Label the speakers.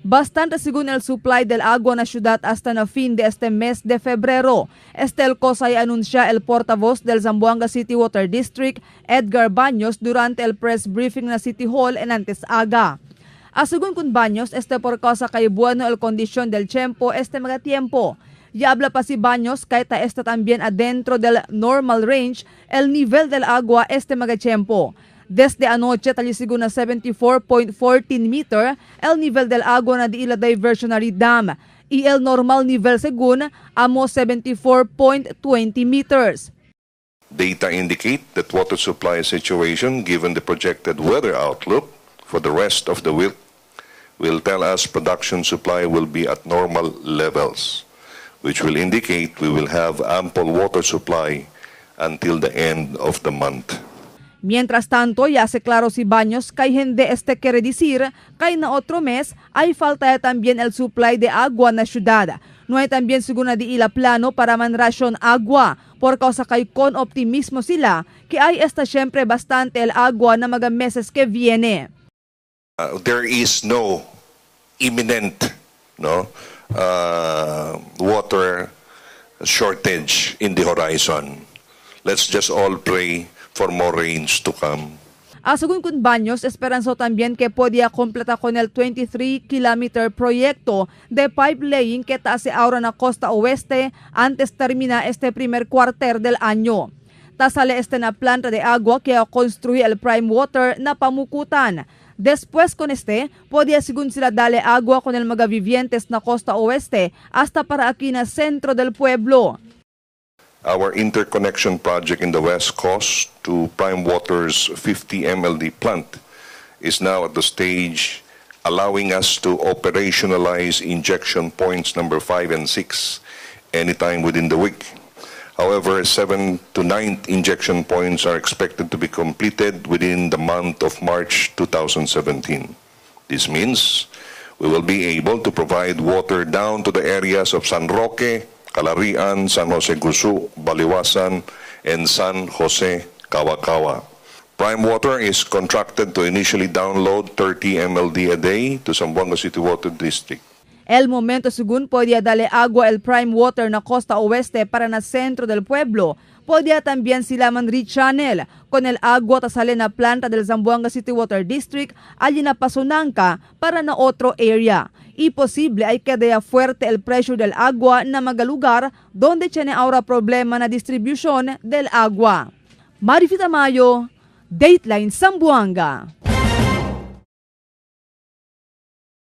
Speaker 1: Bastante según el supply del agua na ciudad hasta na fin de este mes de febrero. Este el cosa ay anuncia el portavoz del Zamboanga City Water District, Edgar Baños, durante el press briefing na City Hall en antes aga. A según con Baños, este por causa kay bueno el condición del tiempo este mga tiempo. Y habla pa si Baños kay ta está también adentro del normal range el nivel del agua este mga tiempo. Desde anoche, talisigo na 74.14 meter el nivel del agua na di ila diversionary dam. Y el normal nivel según amo 74.20 meters.
Speaker 2: Data indicate that water supply situation, given the projected weather outlook for the rest of the week, will tell us production supply will be at normal levels, which will indicate we will have ample water supply until the end of the month.
Speaker 1: Mientras tanto, ya se claro si Baños kay hindi este quiere decir kay na otro mes ay falta ya también el supply de agua na syudad. No hay también según na di ila plano para man ration agua por causa kay con optimismo sila que hay esta siempre bastante el agua na mga meses que viene.
Speaker 2: There is no imminent, no, water shortage in the horizon. Let's just all pray for more rains to come.
Speaker 1: A según con Baños, esperanzó también que podía completar con el 23-kilometer proyecto de pipe laying que hace ahora na costa oeste antes termina este primer cuarter del año. Tasale este na planta de agua que construye el Prime Water na pamukutan. Después con este, podía según sila dale agua con el mga vivientes na costa oeste hasta para aquí na centro del pueblo.
Speaker 2: Our interconnection project in the West Coast to Prime Water's 50 MLD plant is now at the stage allowing us to operationalize injection points number 5 and 6 anytime within the week. However, 7 to 9 injection points are expected to be completed within the month of March 2017. This means we will be able to provide water down to the areas of San Roque, Calarian, San Jose Gusu, Baliwasan, and San Jose Kawakawa. Prime Water is contracted to initially download 30 MLD a day to Zamboanga City Water District.
Speaker 1: El momento según podía darle agua el Prime Water na costa oeste para na centro del pueblo. Podía también sila man rechannel con el agua tasale na planta del Zamboanga City Water District allí na Pasonanca para na otro area. Y posible ay quede fuerte el precio del agua na mga lugar donde tiene ahora problema na distribución del agua. Marifita Mayo, Dateline Zamboanga.